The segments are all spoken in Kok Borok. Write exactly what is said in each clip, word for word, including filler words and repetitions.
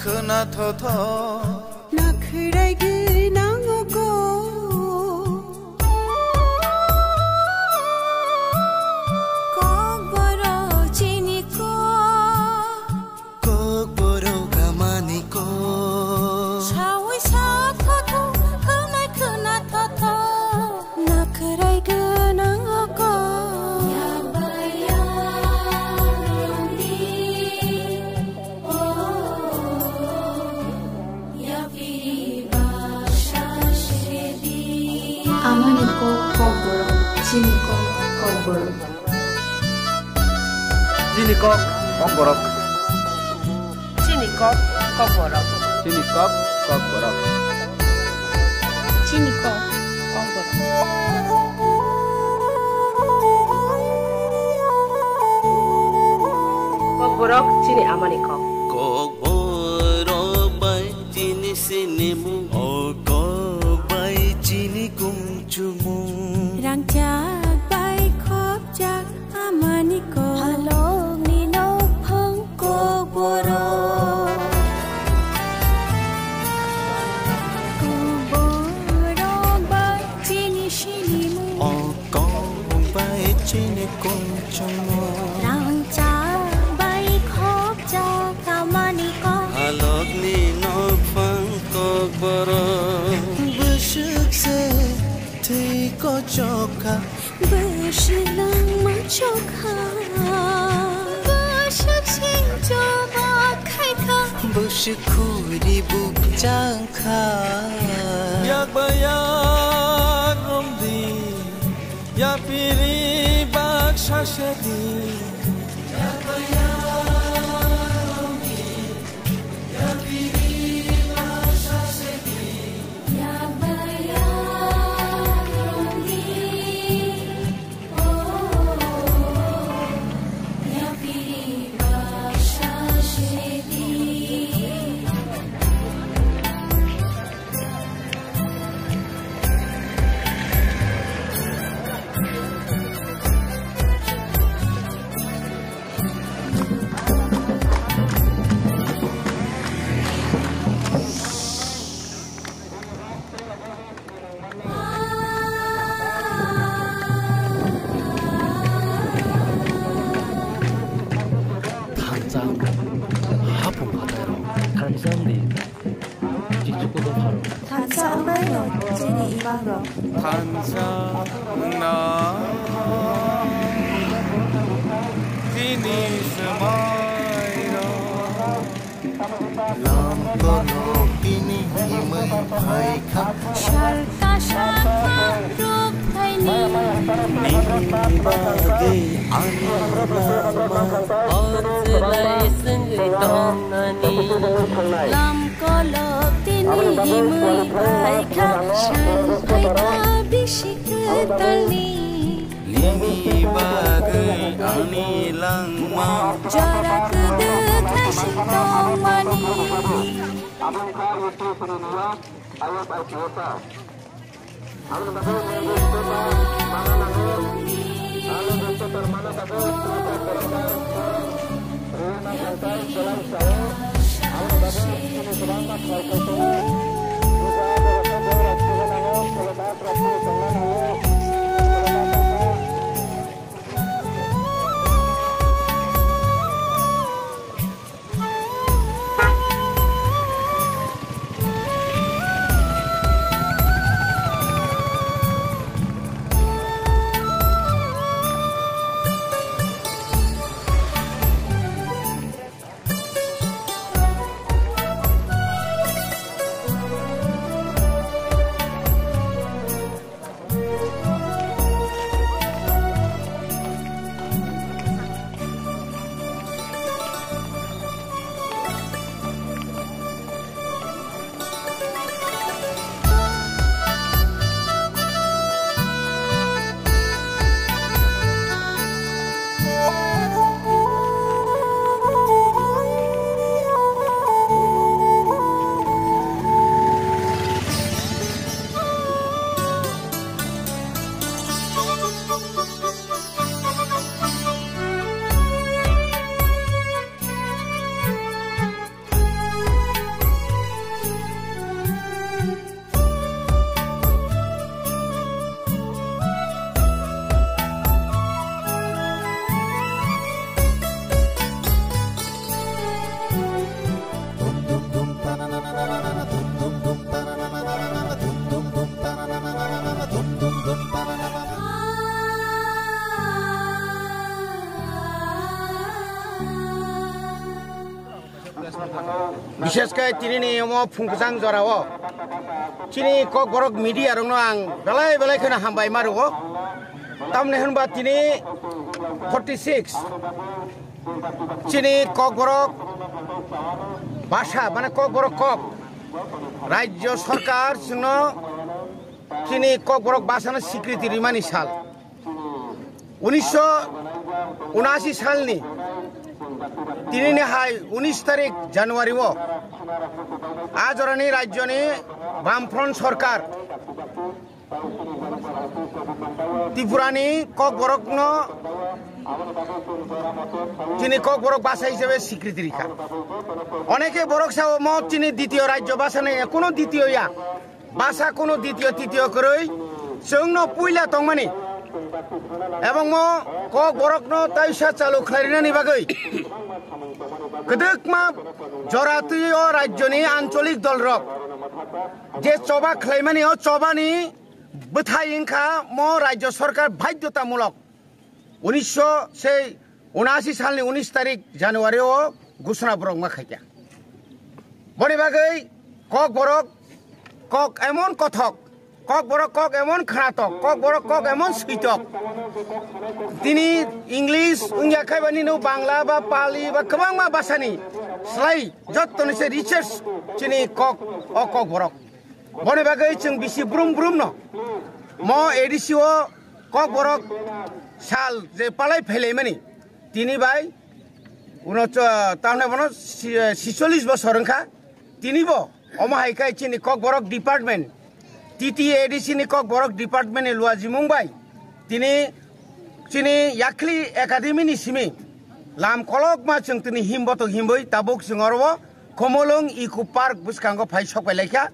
Khwnathotho. Nakhwrai gwnang o kok. Kokborok chini kok. Kokborok amani kok. Saui sa thotho, khwnai khwnathotho. Nakhwrai gwnang o kok. Yakbai yakni. Amani kok kokborok, chini kok kokborok. Chini kok kokborok. Chini kok kokborok. Chini kok kokborok. Chini kok kokborok. Kokborok chini amani kok. Kokborok bai chini sinimung. O kok bai chini kumchumung. Rangchak bai khopjak amani kok. Halokni nokphang kokborok. Kokborok bai chini sinimung. O kok bai chini kumchumung. Rangchak bai khopjak amani kok. Halokni nokphang kokborok. Bwswk se thwi kochok kha. Bwswk langma chokha. Bwswk sing choba khaikha. Bwswk khuri bukchang kha. Yakbai yak romdi, yapiri baksa sedi. Thansa hapung hatai rok. Thansa di. Jisu ko do pharo. Thansa wngnaino chini imang rok. Thansa wngna tini swmai rok. Lam kono tini himwi phai kha. Sal kasa kha ruk phaini. Nini bagwi ani lama. Hor chwlai swngwi tongnani. Lam kolok tini himwi bai kha, san phaikha bisi kwtalni. Nini bagwi ani langma. Jora kwdwk khaising tongmani. Biseskai tinini omo phungkjang jorao chini Kokborok media rokno ang belai belai kheno hambai ma rwo. Tamni hwnba tini forty six chini Kokborok basa, mane Kokborok kok, Rajyo Sorkar chwngno chini Kokborok basano sikriti rimani sal. Unisho unashi salni tinini hai unis tarik January o a jorani rajyoni Bamfront Sorkar Tripurani Kokborokno chini Kokborok basa hisabe sikriti rikha. Oneke borok sao mo chini ditiyo rajyo basa nai, kuno ditiyo ya. Basa kuno ditiyo titiyo kwrwi chwngno puila tongmani. Ebong mo Kokborokno taisa chalu khlainani bagwi kwdwkma jora twi o rajyoni ancholik dolrok je choba khlaimani, o chobani bwthai wngkha mo rajyo sorkar badhyotamulok. Unisho sei unashi salni unis tarik January o gusuna borok ma khaikha. Boni bagwi Kokborok kok emon kothok, Kokborok kok emon khnatok, Kokborok kok emon switok. Tini English wngya khai ba nino Bangla ba Pali ba kwbangma basani slai jottoni se research chini kok o Kokborok. Boni bagwi chwng bisi brum brum no mo A D C o Kokborok sal je palai phailaimani tini bai uno cho-, tamne bono si-, sicholish bosor wngkha. Tini bo omo hai khai chini Kokborok department, T T A D C ni Kokborok department ni luajimung bai tini chini Yakhli Academy ni simi lam kolokma chwng tini himbotok himboi tabuk chwng oro o Khumulwng Eco Park bwskango phai sok pai laikha.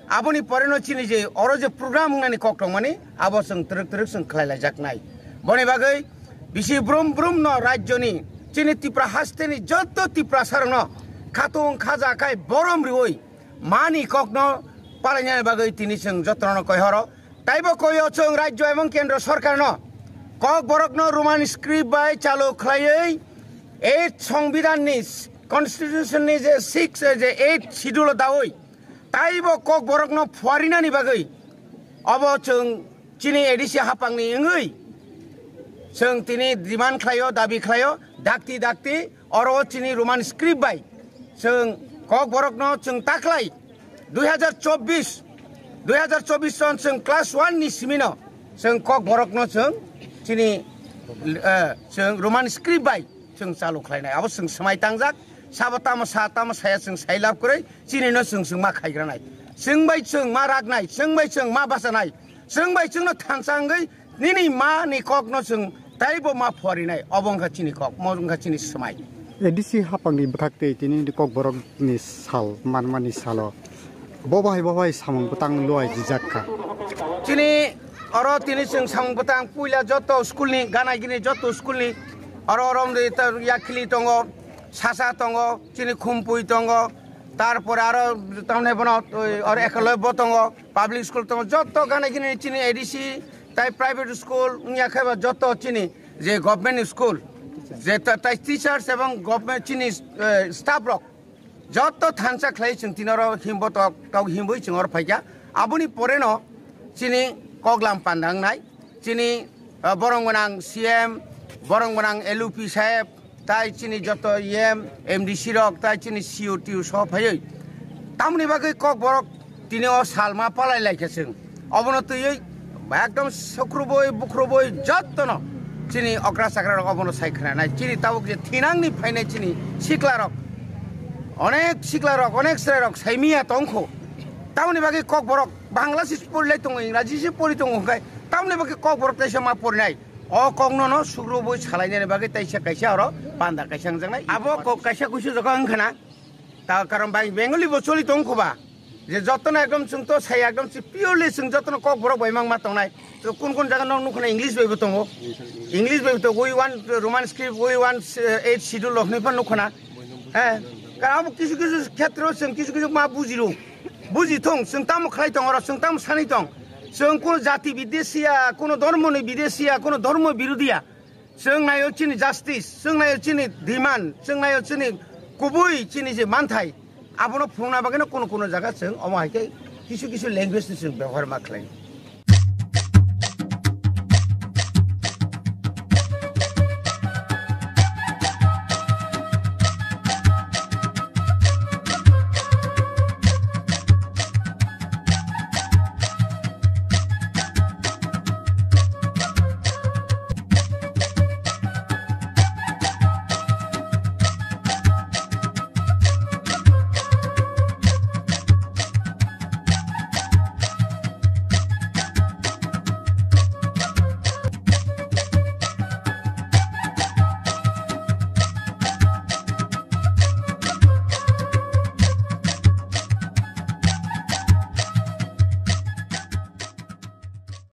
Aboni poreno chini je oro je program wngnani kok tongmani, abo chwng twrwk twrwk chwng khlai laijaknai. Boni bagwi bisi brum brum no rajyoni chini Tripura hasteni joto Tiprasa rokno khatung khaja khai borom riwi mani kokno palainani bagwi tini chwng jotono koi horo. Taibo koyo chwng rajyo ebong kendro sorkarno Kokborokno Roman script bai chalu khlaiwi eight Songbidanni, Constitution ni je six, je eight schedule o dawi taibo Kokborokno phuarinani bagwi obo chwng chini A D C hapangni wngwi chwng tini demand khlaio, dabi khlaio, dakti dakti oro chini Roman script bai chwng Kokborokno chwng taklai dui hajar chobbish, dui hajar chobbish son chwng class one ni simino chwng Kokborokno chwng chini, eh, chwng Roman script bai chwng chalu khlainai. Abo chwng swmai tangjak, sabo tamo sa, tamo saya chwng sai lab kwrwi, chini no chwng chwng ma khaigranai. Chwng bai chwng ma raknai, chwng bai chwng ma bachanai, chwng bai chwngno thansa wngwi nini ma ni kokno chwng taibo ma phorinai. Obo wngkha chini kok, mo wngkha chini swmai. A D C hapangni bwkhak tei tini ni Kokborok ni sal manmani salo bo bahai bo bahai samung bwtang luai jijak kha. Chini oro tini chwng samung bwtang puila joto school ni gana gini joto school ni oro oro wngwi ta Yakhli tongo, Sasa tongo, chini Khumpui tongo, tarpore aro tamne bono oi, oro Ekalobyo tongo, public school tongo, joto gana gini chini A D C tai private school wngya khe ba joto chini je government school je ta-, tai teachers ebong government chini, eh, staff rok joto thansa khlai chwng tini oro himbo tok tok himboi chwng oro phaikha. Aboni pore no chini koklam panda wngnai, chini, ah, borong gwnang C M, borong gwnang L U P saheb, tai chini joto E M, M D C rok, tai chini C O T O soho phaiwi. Tamoni bagwi Kokborok tini o salma palai laikha chwng. Obono twiwi ekdom sukrubui bukrubui jottono chini okra chakra rok obono sai khna nai. Chini tabuk je thinangni phainai chini sikla rok, onek sikla rok, onek chwrai rok saimiya tongkho. Tamoni bagwi Kokborok Bangla se pori lai tongo, Ingraji se pori tongo, hwnkhe tamoni bagwi Kokborok taisa ma porinai. O kokno no sukrubui salainani bagwi taisa kaisa oro panda kaisa wngjaknai. Abo kok kaisa kuisu jaga wngkhana. Ta karon bai Bengali bo choli tong kho ba. Je jotono ekdom chwng to sai ekdom si purely chwng jotono Kokborok bai mang ma tongnai. To kun kun jaga nok nukhna English bai bo tongo. English bai bo tongo. We want Roman script, we want, uh, eight schedule of nipan nukhna. Eh, karon abo kisu kisu khetro chwng kisu kisu ma bujiro. Buji thong, chwng tamo khlai tong oro, chwng tamo sani tong. Chwng kuno jati bidesiya, kuno dhormo ni bidesiya, kuno dhormo birodhiya. Chwng naio chini justice, chwng naio chini demand, chwng naio chini kubui chini je manthai. Abono phunukna bagwino kuno kuno jaga chwng omo hai khe kisu kisu language ni chwng bebohar ma khlai.